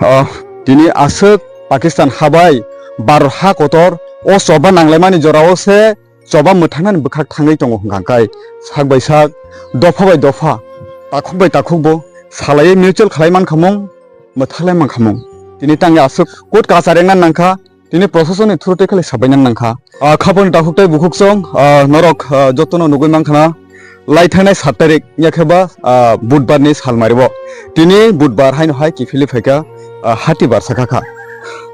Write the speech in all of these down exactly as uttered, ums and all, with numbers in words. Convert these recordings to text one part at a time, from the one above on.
Ah, tini aswk Pakistan habai Bharat ha kotor o choba nanglaimani jorao se choba mwthangnani bwkhak thangwi tongo hwnkha khe sak bai sak, dopha bai dopha, takhuk bai takhuk bo salaiwi mutual khlai mankhamung, mwthaklai mankhamung. Tini tangwi aswk court kachar wngna nangkha, tini procession ni through twi khlai sabaina nangkha. Ah, khapang takhuk tei bukhuk song, ah, norok, ah, jotono nugwi mankha na, lai thangnai sat tarik, ya khe ba, ah, budbar ni sal mari bo. Tini budbar haino hai kiphilwi phaikha, ah, hati barsa kha kha.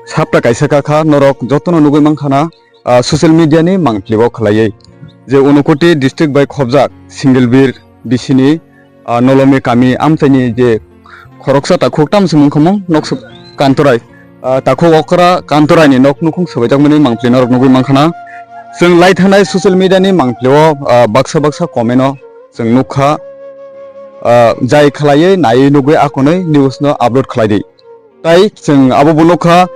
Sapta kaisa kha kha, norok jotono nugwi mankha na, ah, social media ni mangpili o khlaiwi. Je Unakoti district bai khobjak Singlebir bisini, ah, Nolomi kami amchaini je khoroksa takhuk tamo se mungkha mung noksa Kantorai. Ah, takhuk okra Kantorai ni nok nukhung swbaijakmani mangpili norok nugwi mankha na. Chwng lai thangnai social media ni mangpili o, ah, baksa baksa comment o chwng nukha. Ah, jai khlaiwi naiwi nugwi akonwi news no upload khlai di. Tai chwng abo bo nukha,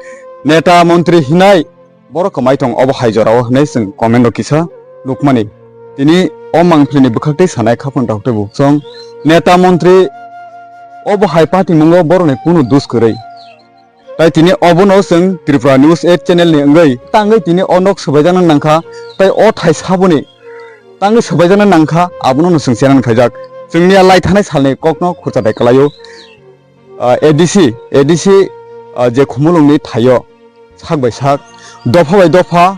neta montri hinai borok kwmai tong obo hai jorao hinwi chwng comment o kisa nukmani. Tini o mangpili ni bwkhak tei sanai khapang takhuk tei bukhuk song neta montri obo hai patimungo borokni kunu dus kwrwi. Tai tini obono chwng Tripura News eight channel ni wngwi tangwi tini o nok swbaijakna nangkha, tai o thai saboni tangwi swbaijakna nangkha, abono no chwng channel phaijak. Chwngni a lai thanai salni kokno khurcha dai kwlaio. Ah, A D C, A D C, ah, je Khumulwngni thaio sak bai sak, dopha bai dopha,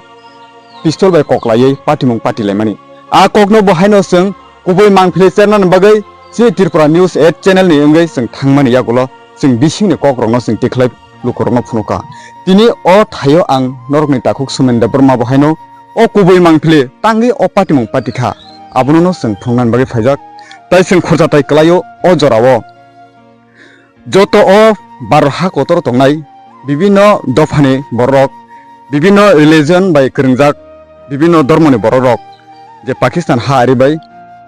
pistol bai koklaiwi patimung patilaimani. A kokno bo haino chwng kubui mangpili chernani bagwi chini Tripura News eight channel ni wngwi chwng thangmani yagulo chwng bisingni kokrokno chwng tikhlai lukurokno phunukha. Tini o thaio ang norokni takhuk Sumen Debbarma bo haino o kubui mangpili tangwi o patimung patikha, abono no chwng phunuknani bagwi phaijak. Tai chwng khurcha tai kwlaio o jorao. Joto o Bharat ha kotor tongnai bibinno dophani bororok, bibinno religion bai kwrwngjak, bibinno dhormoni bororok je Pakistan ha ari bai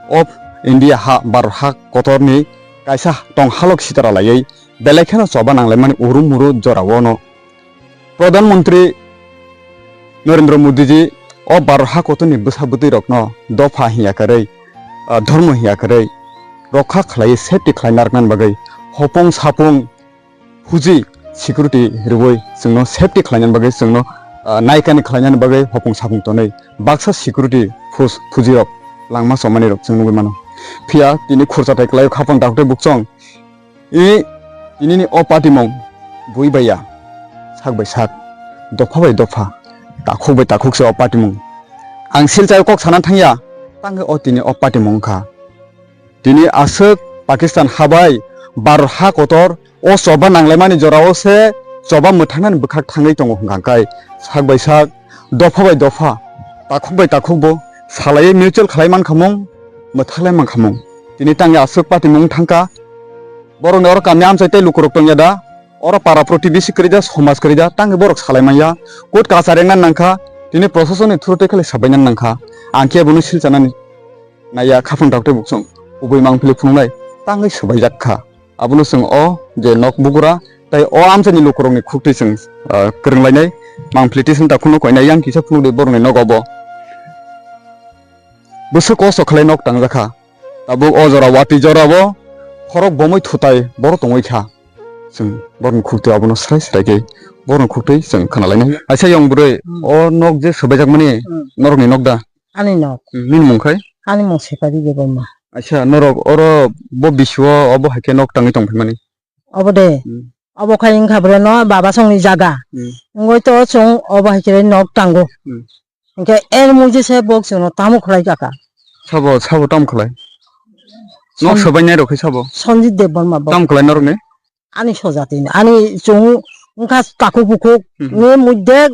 of India ha Bharat ha kotorni kaisa tong halok sitara laiwi belai kheno choba nanglaimani uru muru jorao no Pradhan Mantri Narendra Modi ji o Bharat ha kotorni bwsa bwtwi rokno dopha hinya kwrwi, ah, dhormo hinya kwrwi rokha khlaiwi safety khlai narwknani bagwi hopung sapung phuji security rwui chwngno safety khlainani bagwi chwngno, ah, naikani khlainani bagwi hopung sapung tonwi baksa security force phuji rok langma chomani rok chwng nugwi mano. Phiya tini khurcha tai kwlai khapang dakte bukchong I, tinini o patimung bui bai ya, sak bai sak, dopha bai dopha, takhuk bai takhuk se o patimung. Ang Silchar kok sana thangya, tangwi o tini o patimung wngkha. Tini aswk Pakistan habai Bharat ha kotor o choba nanglaimani jorao se choba mwthangnani bwkhak thangwi tongo hwnkha khe sak bai sak, dopha bai dopha, takhuk bai takhuk bo salaiwi mutual khlai mankhamung, mwthaklai mankhamung. Tini tangwi aswk patimung thangkha. Borokni oro kami amchai tei lukurok tongya da? Oro para protibesi kwrwi da, somaj kwrwi da? Tangwi borok salai manya. Court kachar wngna nangkha. Tini procession ni through tei khlai sabaina nangkha. Ang khe bono silchanani naiya, khapang dakte buksong kubui mangpili phunuknai tangwi swbaijak kha. Abono chwng o je nok bugura tei o amchaini lukurokni khuktwi chwng, ah, kwrwnglainai. Mangpili tisini takhukno koinai yang kisa phunukdi borokni nogo bo. Bwswk kosto khlai nok tangjakha. Tabuk o jora watwi jorao khorok bomwi thutai borok tongwi kha. Chwng borokni khuktwi abono srai srai khe borokni khuktwi chwng khwnalainai. Aisa yong bwrwi, hmm, o nok je swbaijakmani, hmm, norokni nok da? Ani nok. Hmm, nini mung khai? Ani mung Sipari Debbarma. Aisa norok oro bo bisio obo hai khe nok tangwi tongphaimani? Obo de. Hmm. Obo khai wngkha boreno baba songni jaga. Hmm. Wngwi to chwng obo hai khe nok tango. Hmm. Hwnkhe er mujise bok chwngno tamo khlai kaka. Sabo, sabo tamo khlai? Nok Son-, swbainai rok khe sabo? Sanjit Debbarma bo. Tamo khlai norokni? Ani sojatini, ani chwng wngkha takhuk bukhuk, hmm, ni mujde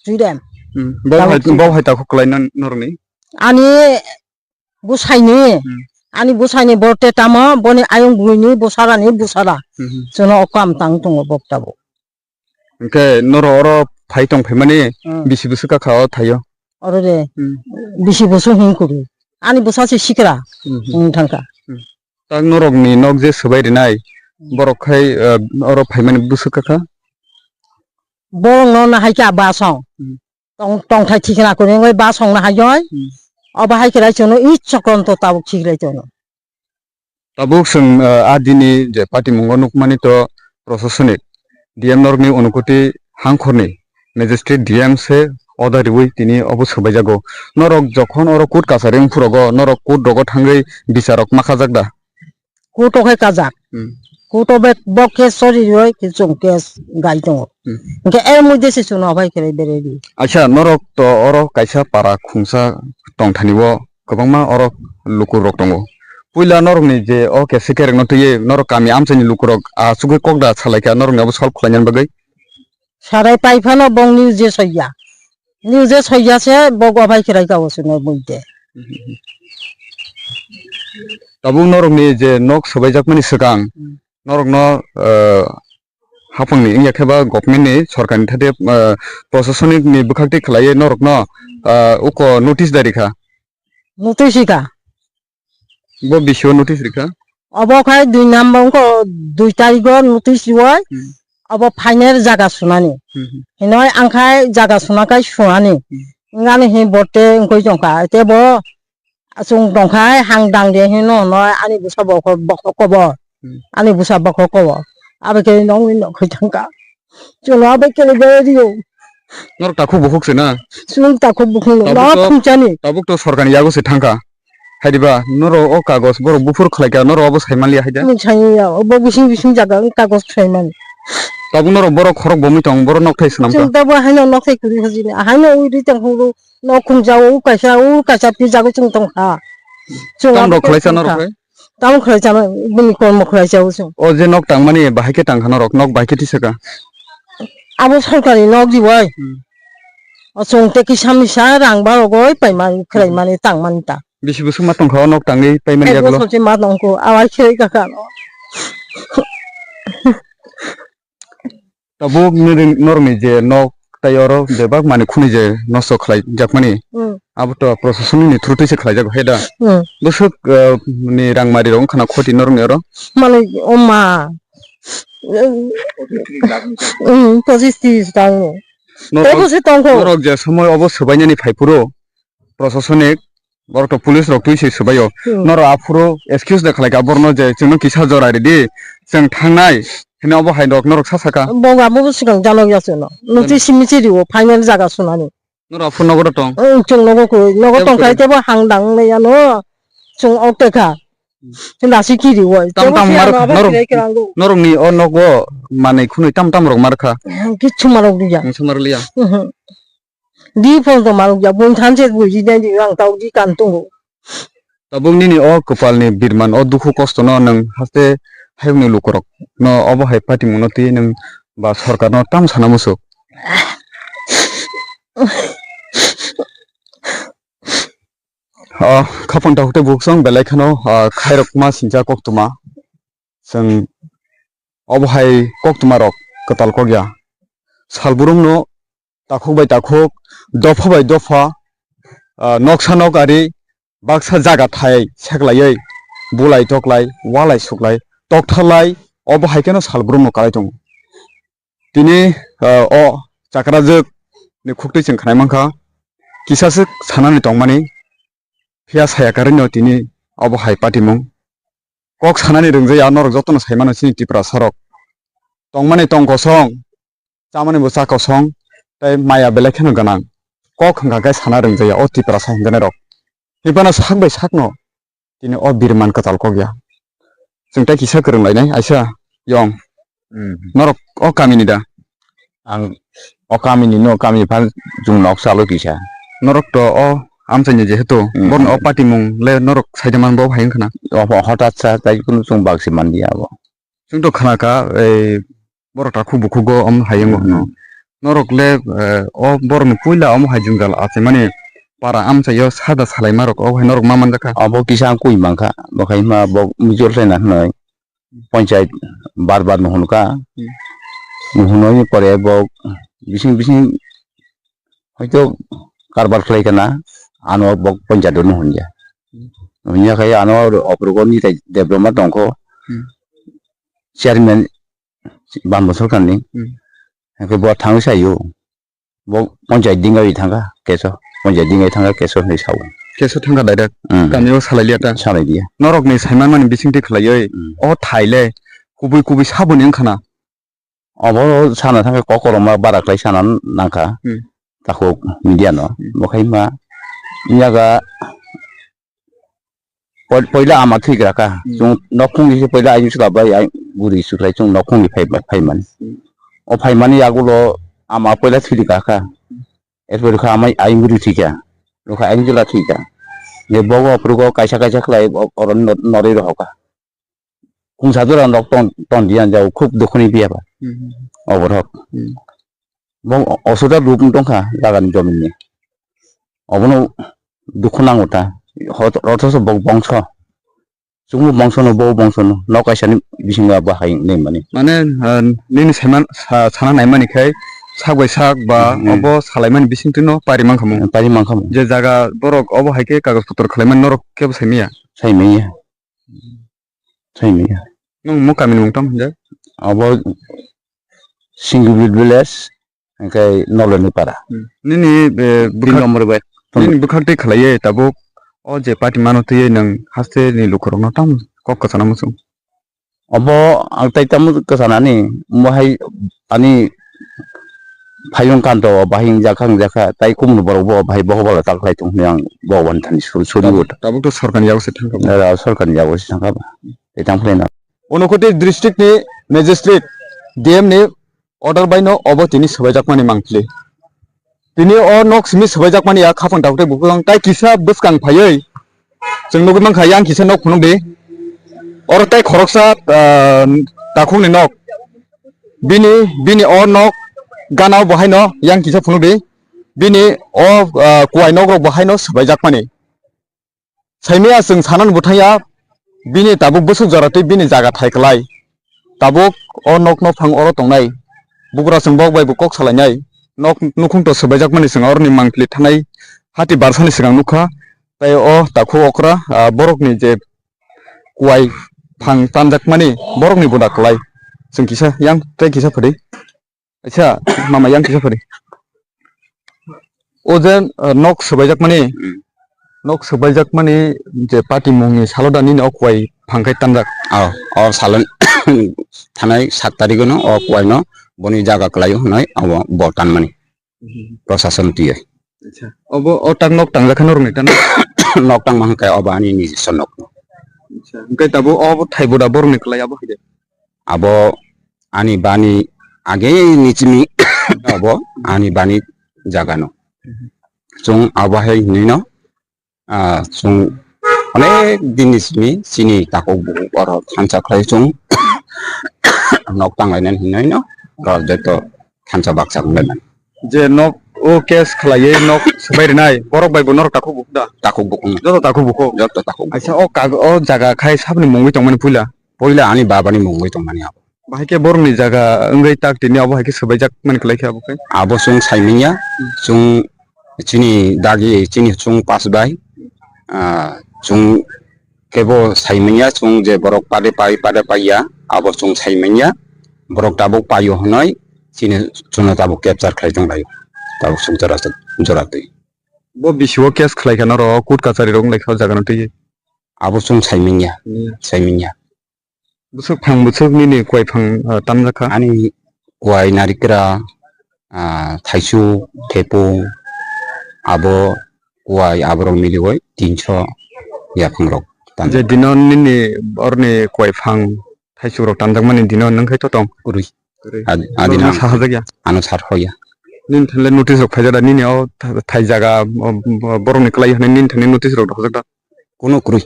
chwirem. Hmm. Bo hai, bo hai takhuk khlai norokni? Ani bwsaini, hmm, ani bwsaini borte tamo, boni ayung buini bwsarani bwsara. Hmm, hmm. Chwngno o kam tang tongo bok tabuk. Hwnkhe norok oro phai tong phaimani, hmm, bisi bwswk kha o thaio? Oro de, hmm, bisi bwswk hwn kuru. Ani bwsa se sikra, hmm, hmm, wng thangkha. Hmm. Tak norokni nok je swbai rinai, hmm, borok khai, eh, oro phaimani bwswk kha? Borokno nahai kha basong. Hmm. Tong, tongthai thikna kwrwi wngwi basongno hai oi. Hmm. Obo hai kwrai chwngno i chokronto tabuk thikrai chwngno. Tabuk chwng, ah, a dini je patimungo nukmani to prosasonik D M norokni Unakoti hangkhorni magistrate D M se order riwi tini obo swbaijago. Norok jokhon oro court kachari wngphurogo, norok court rogo thangwi bicharok ma kajak da? Court o khe kajak. Hmm. Court o bek bok khe sori roi khe chwng case gai tongo. Hmm. Hwnkhe er mui de se chwngno obai khe bereri. Acha, norok to oro kaisa para khungsa tongthani o kwbangma oro lukurok tongo. Puila norokni je o kesi kerekno twiwi norok kami amchaini lukurok achugwi kok da salaikha, norokni abo solve khlainani bagwi? Sarai pai phano bong news je soiya. News je soiya se bok obai khe raika o chwngno mui de. Tabuk norokni je nok swbaijakmani swkang, hmm, norokno, eh, hapangni wngya khe ba government ni, sorkar ni thate, eh, prosasonik ni bwkhak twi khlaiwi norokno, eh, uko notice da rikha. Notice rikha. Bo bisio notice rikha? Obo khai dui number wngkha, dui tarikh o notice riwi. Hmm. Obo final jaga sunani. Hmm, hmm. Hinoi ang khai jaga suna khai sunani. Hmm. Wngani hi bote wngkoi tongkha. Tebo Chwng tongkha hai hang dang de hino hwnwi ani bwsa bokhok bokhok kobo. Hmm. Ani bwsa bokhok kobo. Abo khe nongni nokhui thangkha. Chwngno abo khe bai rio. Norok takhuk bukhuk se na? Chwng takhuk bukhuk no. Tabuk no to, thumchani. Tabuk to sorkarni yago se thangkha. Haidiba norok o kagos borok buphur khlaikha, norok abo saimanliya haida? Chwng saiya, obo bising bising jaga kagos saimani. Tabuk norok borok khorok bomwi tong, borok nokthai swnamkha. Chwng tabo haino nokthai kwrwi hajini. Haino ui ri tong phuru. Nok khumjao, u kaisa, u kaisa pijago chwng tongkha. Chwng tamo abo rok khe khlai chana rok khe? Tamo khlai chana, bini kormo khlai chao chwng. O je nok tangmani bahai khe tangkha norok, nok bahai khe tisaka? Abo sorkari nok di bai. Hmm. O chwng tei kisa misa rang barogoi paimani, khlaimani, tangmani ta. Bisi bwswk ma tongkha o nok tangwi paimani? Ek yagulo? Bosor se ma tongkho, awai khe kaka no. Tabuk nini, norokni je nok tai oro bebak manwi khwnwi je nosto khlai jakmani, hmm, abo to proshasoni ni through twi se khlai jak hai da? Hmm. Bwswk, eh, ni rang mari rok wngkha na khoti norokni oro? Manwi o ma. Hmm, pochis tris rang ni. Norok, tei bo se tongkho. Norok je somoi obo swbainani phai phuru, prosasonik, borok to police rok twi se swbai o. Hmm. Norok aphuru excuse de khlai kha borok no je, "Chwngno kisa jora ridi, chwng thangnai," hino obo hai rok norok sa saka. Bo abo bo swkang jano ya chwngno. Nwng twi simi se rio final jaga sunani. Norok aphuru nogo da tong? Nwng chwng nogo koi, nogo tong khai tebo hang dang le ya no. Chwng ok te kha. Chwng da si kiri woi. Tam tam mar norok, norok ni o nogo manwi khwnwi tam tam rok mar kha. Kichu marok liya. Nwng sa mar liya. Mhm. Di phone to maruk ya, buini thanse buji nai di, ang tau di kan tongo. Tabuk nini o kwpalni birman, o dukhu kostono nwng haste hayungni lukurokno obo hai patimungno twi nwng ba sorkarno tamo sana muchuk? O khapang takhuk tei bukhuk song belai kheno, o khairokma sincha koktwma. Chwng obo hai koktwmarok kwtal kok ya. Salbrumno takhuk bai takhuk, dopha bai dopha, ah, noksa nok ari baksa jaga thai seklaiwi bulai toklai, walai suklai, tokthalai, obo hai kheno salbrumno kalai tongo. Tini, ah, o chakrajwk ni khuktwi chwng khnai mankha, kisa swk sanani tongmani, phiya saya karwino tini obo hai patimung. Kok sanani rwngjaya norok jotono saimano chini Tiprasa rok. Tongmani tong kosong, chamani bo cha kosong, tei maya belai kheno gwnang. Kok hwnkha khe sana rwngjaya o Tiprasa hinjanai rok. Hiphano sak bai sakno tini o birman kwtal kok ya. Chwng tei kisa kwrwng lainai, aisa yong. Hmm. Norok o kamini da? Ang o kamini no, kami phan chwng nok chalo kisa. Norok to o amchaini jehetu, hmm, borno o patimung le norok saida man bo hai wngkhana? O hotat sa tai kunu chwng bak se man dia abo. Chwng to khana kha, ei, borok takhuk bukhugo omo hai wngo hwno. Hmm. Norok le, eh, o borokni puila omo hai jwngjal achaimani para amchaio sada salaimarok obo hai norok ma manjakha? Obo kisa ang kui mankha, bo khai ma bo mijor khlaina hwnwi. Panchayat bar bar no hwn kha. Hmm. No hwnwi pore bo bising bising hoito karbar khlai kana, ano bo panchayat no hwn ya. Hmm. Hwn ya khai ano opor ni tai Debbarma tongkho. Hmm. Chairman Bam Bosor Khan ni. Hmm. Hwnkhe bo thangwi sayo. Bo panchayat dingwi thangkha keso. Panchayat dingwi thangkha keso hinwi sao. Keso thangkha direct. Hmm. Kamio salai liya ta? Salai liya. Norokni saiman mani bisingtwi khlaiwi, hmm, o thaile kubui kubui saboni wngkhana. Obo sana thangkhe kok kokrokma bara khlai sana nangkha. Hmm. Takhuk media no. Hmm. Bo khai ma yaga poi-, poila ama thwi gra kha. Hmm. Chwng nokhung ni se poila ayung sula bai ai guri sukhlai chwng nokhung ni phai, phai mani. Hmm. O phai mani yagulo ama poila thwi gra kha. Erpore kha amai ayung guri thwi kha. Rokha ayung sula thwi kha. Je bogo ophurugo kaisa kaisa khlai o-, oro no-, norwi rohor kha. Khungsa jora nok ton, ton diyan jao khub dukhuni biya ba. Hmm. Oborok. Hmm. Bo osuda duk tongkha jagani jomin ni. Obono dukhu nango ta. Hot-, othoso bo bongso. Chwngno bongsono, bo bongsono. Nok kaisani bisingo abo hai nai mani. Mane, ah, nini saiman, sa-, sana naimani khai sak bai sak ba Hmm. obo salaimani bisingtwino pari mankhamu. Pari mankhamu. Je jaga borok obo hai khe kagoj potor khwlaimani norok kebo saimanya? Saimanya. Saimanya. Nwng mo kamini mung tamo hinjak? Abo Singibil village, hingke Nolani para. Hmm. Nini, eh, Tin bukhak, number bai. Nini bukhak tei khlaiye tabuk o je party mano twiye nwng haste ni lukurokno tamo kok kwchana muchung? Obo ang tai tamo kwchanani, omo hai ani phayung kanto bahai wngjakha, wngjakha, tai kumunu borok bo bahai bohoba lo tal khlai tong hwnwi ang Bhagwan thani suri, suri. Tabuk, tabuk to sorkarni yago se thangkha. Era sorkarni yago se thangkha ba. Tei tang khlai na. Unakoti district ni magistrate, D M ni order bai no obo tini swbaijakmani mangpili. Tini o nok simi swbaijakmani ya khapang tabuk tei buphang tai kisa bwskang phaiwi chwng nugwi mankha yang kisa nok phunukdi. Oro tai khoroksa, ah, takhukni nok. Bini, bini o nok gana o bo haino yang kisa phunukdi. Bini o, ah, kuwai nok rok bo haino swbaijakmani. Saimaya chwng sanani bwthangya bini tabuk bwswk jora tei bini jaga thai kwlai. Tabuk o nok nophang oro tongnai. Bugra chwng bok bai bo kok salainai. Nok nukhung to swbaijakmani chwng oroni mangpili thanai hati barsani swkang nukha. Tei o takhuk okra, ah, borokni je kuwai phang tanjakmani borokni buda kwlai. Chwng kisa yang tei kisa phadi. Acha, mama yang kisa phadi. O je, eh, nok swbaijakmani, Hmm. nok swbaijakmani je party mungni salo da nini o kuwai phang khai tanjak. Oh, o salon thanai sat tarikh no o kuwai no boni jaga kwlai hwnwi abo bo tanmani. Hmm. Prosason twiwi. Acha. Obo o tak nok tangjak khe norokni tan? Nok tangma hwnkhe obo ani nijiswa nok. Acha. Hwnkhe tabuk obo thai buda borokni kwlai abo hai de? Abo ani bani age ni chini abo ani bani jaga no. Chwng abo hai hinwi no, ah, chwng onek din ni simi chini takhuk bukhuk oro thansa khlai chwng nok tanglainani hinwi no oro joto thansa baksa wnglaimani. Je nok o case khlaiwi nok swbai rwnai borok bai bo norok takhuk bukhuk da? Takhuk bukhuk. Joto takhuk bukhuk? Joto takhuk bukhuk. Aisa o kag-, o jaga khai saboni mungwi tongmani puila? Puila ani babani mungwi tongmani abo. Bahai khe borokni jaga wngwi tak tini abo hai khe swbaijak mani kwlai khe abo khe? Abo chwng saimanya, Hmm. chwng chini dagi chini chwng pass bai, ah, chwng kebo saimanya chwng je borok pade pai, pade paiya, abo chwng saimanya, borok tabuk paio hwnwi chini chwngno tabuk capture khlai tonglaio, tabuk chwng jora, jora twi. Bo bisi o case khlai kha norok court kachari rok wng lai kha o jaga no twiwi? Abo chwng saimanya, Hmm. saimanya. Bwswk phang bwswk nini kuwai phang, ah, tanjak kha? Ani kuwai, narikra, ah, thaichuk, thepung, abo kuwai aborok miliwi tinso yaphang rok tanjak. Je dino nini oroni kuwai phang thaichuk rok tanjakmani dino nwng khai to tong? Kwrwi. Kwrwi. Ad-, adina. Borokno sahajakya? Ano sarhoya. Nini thani le notice rok phaijak da, nini o tha-, thai jaga, o, o, borokni kwlai hwnwi nini thani notice rok rwjak da? Kuno kwrwi.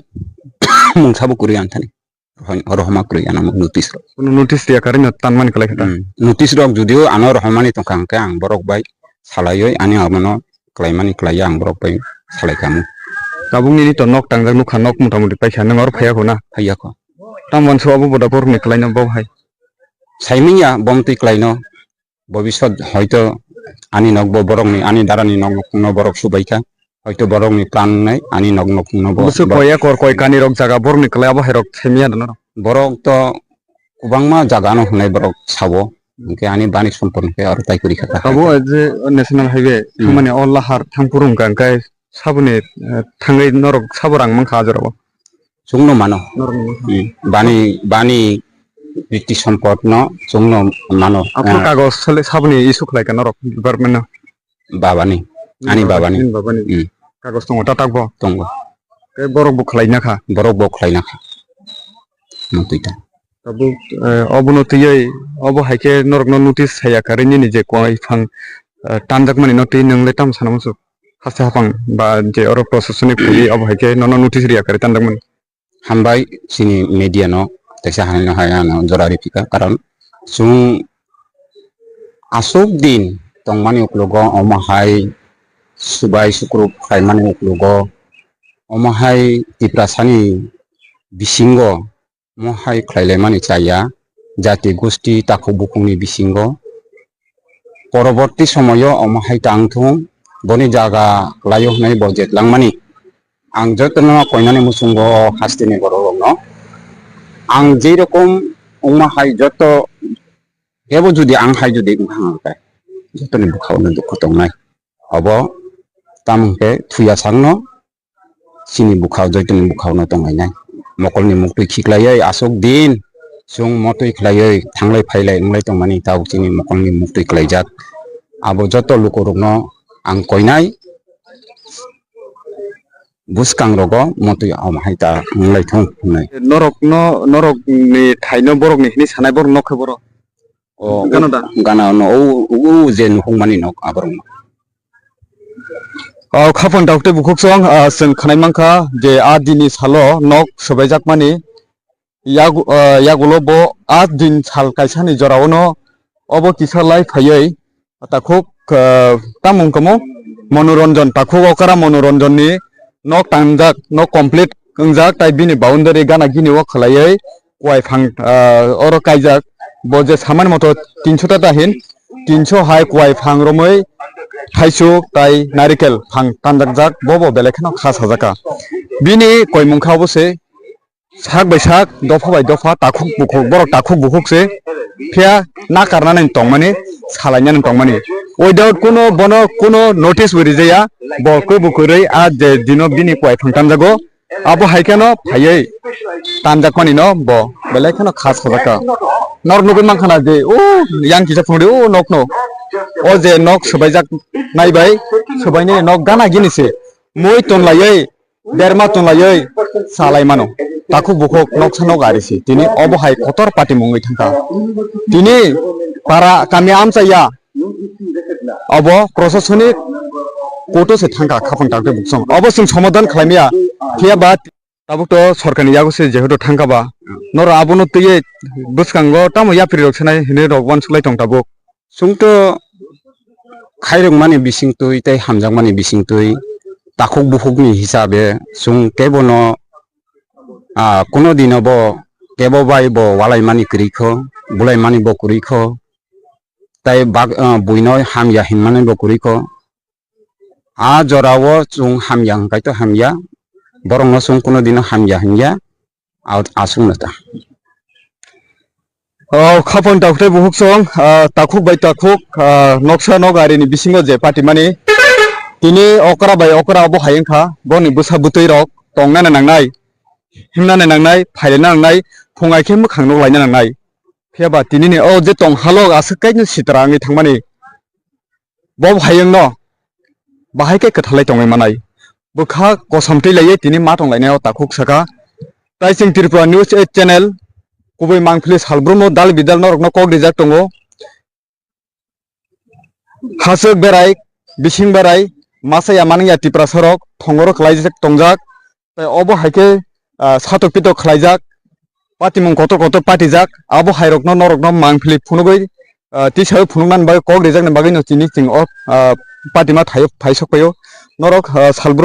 Mungsabo kwrwi ang thani. Rohon-, rohoma kwrwi ano notice rok. Kuno notice riya karwi no tanmani kwlai kha da? Hmm. Notice rok judio ano rohomani tongkha hwnkhe ang borok bai salaiwi ani abono kwlaimani kwlaiya ang borok bai salai kha mung. Tabuk nini to nok tangjak nukha, nok mota moti paikha, nwng oro phaiya kho na? Phaiya kho. Tamo uansuk abo boda borokni kwlaino bo hai? Saimanya bomtwi kwlaino. Bobisot hoito ani nokbo borokni, ani darani nok nokhungno borok subaikha. Hoito borokni plan wngnai ani nok nokhungno bo Bwswk borok koi ekor koi kani rok jaga borokni kwlai abo hai rok saimanya da norok? Borok to kwbangma jaga no hwnwi borok sao. Hwnkhe ani bani sompor hwnkhe aro tai kwrwi kha. Abo je National Highway Hmm. thangmani o lahar thangphuru hwnkha hwnkhe saboni, eh, thangwi norok sabo rang mankha ah jorao? Chwngno mano. Norok no mankha. Hmm. Bani, bani Priti Sampot no chwng no mano. Aphuru Ah. kagoj sale saboni issue khlai ka norok department no? Babani. Ani Baba-, babani. Nini babani. Hmm. Kagoj tongo, tatak bo? Tongo. Tei borok bo khlai na kha? Borok bo khlai na kha. Motwi ta. Tabuk, eh, obono twiwi, obo hai khe norokno notice saya karwi nini je koi phang, eh, tanjakmani no twi nwng le tamo sana muchuk? Haste haphang ba je oro prosasonik puli obo hai khe nono notice riya karwi tanjakmani? Hambai chini media no, teisa hanai no hai ano jora ripika, karon chwng aswk din tongmani uklogo omo hai subai sukruk khlaimani uklogo omo hai Tiprasani bisingo omo hai khlailaimani chaya jati gosti takhuk bukhukni bisingo. Poroborti somoyo omo hai tang thung, boni jaga laio hwnwi bo jetlangmani. Ang jotono koinani muchungo hasteni borok rokno ang je rokom wngma hai joto kebo jodi ang hai jodi wngkha hwnkhe jotoni bwkhaono dukhu tongnai. Obo tamo hwnkhe thuya sakno chini bwkhao, joitoni bwkhaono tonglainai. Mokolni muktwi khiklaiwi aswk din chwng motwi khlaiwi thanglai phailai wnglai tongmani tabuk chini mokolni muktwi kwlaijak. Abo joto lukurokno ang koinai bwskangrogo motwi omo hai ta wnglai thung hwnwi. Norokno, norokni thaino borokni hwnwi sanai borok nokha borok. O, gana da? Gana no, o, o, o je nuhung mani nok aborok no. O, khapang daukte bukhuk song, ah, chwng khanai mankha je a dini salo nok swbaijak mani. Yagu-, ah, yagulo bo a din sal kaisa ni jora o no obo kisa lai phaiwi takhuk, ah, tamung kamo Monoranjan, takhuk okara Monoranjan ni nok tangjak, nok complete wngjak, tai bini boundary gana gini o khwlaiwi kuai phang, ah, oro kaijak. Bo je samani moto tinso ta dahin, tinso hai kuai phang romwi thaisuk tai narikel phang tanjakjak, bobo belai kheno kha sajak kha. Bini koimung kha obo se sak bai sak, dopha bai dopha, takhuk bukhuk, borok takhuk bukhuk se phiya nakarnani tongmani, salainani tongmani. Without kuno bono kuno notice bo rijaya, bo kwrwi bo kwrwi a je dino bini kuai phang tanjago, abo hai kheno phaiwi tanjakmani no bo belai kheno kha sajak kha. Norok nugwi mankha na je o yang kisa phunukdi o nokno. O je nok swbaijak nai bai, swbainai nok gana gini se. Mui tonlaiwi, berma tonlaiwi salai mano. Takhuk bukhuk noksa nok ari se. Tini obo hai kotor patimung wngwi thangkha. Tini para kami amchaya. Obo prosasonik koto se thangkha khapang takte buksong. Obo chwng somadhan khlaimaya. Phiya ba tabuk to sorkarni yago se jehetu thangkha ba. Noro abono twiwi bwskango tamo yapri rok sanai hinwi rok uansuklai tong tabuk. Chwng to khairokmani bisingtwi tei hamjakmani bisingtwi takhuk bukhukni hisabe chwng kebono, ah, kuno dino bo kebo bai bo walaimani kwrwi kho, bulaimani bo kwrwi kho, tei bak-, ah, buino hamya hinmani bo kwrwi kho. A jorao chwng hamya hwnkhe to hamya, borokno chwng kuno dino hamya hinya, a-, aswkno ta. O khapang takhuk tei bukhuk song, ah, takhuk bai takhuk, ah, noksa nok arini bisingo je patimani, tini okra bai okra obo hai wngkha, boni bwsa bwtwi rok tongnani nangnai, himnani nangnai, phailena nangnai, phungai khe mwkhang nuk laina nangnai. Phiya ba tinini o je tong halok aswk kaino sitra wngwi thangmani. Bo hayungno bahai khe kwthalai tongwi manai. Bwkha kosom twi laiwi tini ma tong lainai o takhuk saka. Tai chwng Tripura News eight channel kubui mangpili salbrumno dal bidal norokno kok rijak tongo. Hachwk berai, bising berai, masa ya manung ya Tiprasa rok thongoro kwlaijak tongjak. Tai obo hai khe, ah, satok pitok khlaijak, patimung kotor kotor patijak, abo hai rokno norokno mangpili phunugwi, ah, tisawi phunuknani bagwi kok rijakni bagwino tini chwng o, ah, patima thaio, thai sok phaio. Norok, ah, salbrum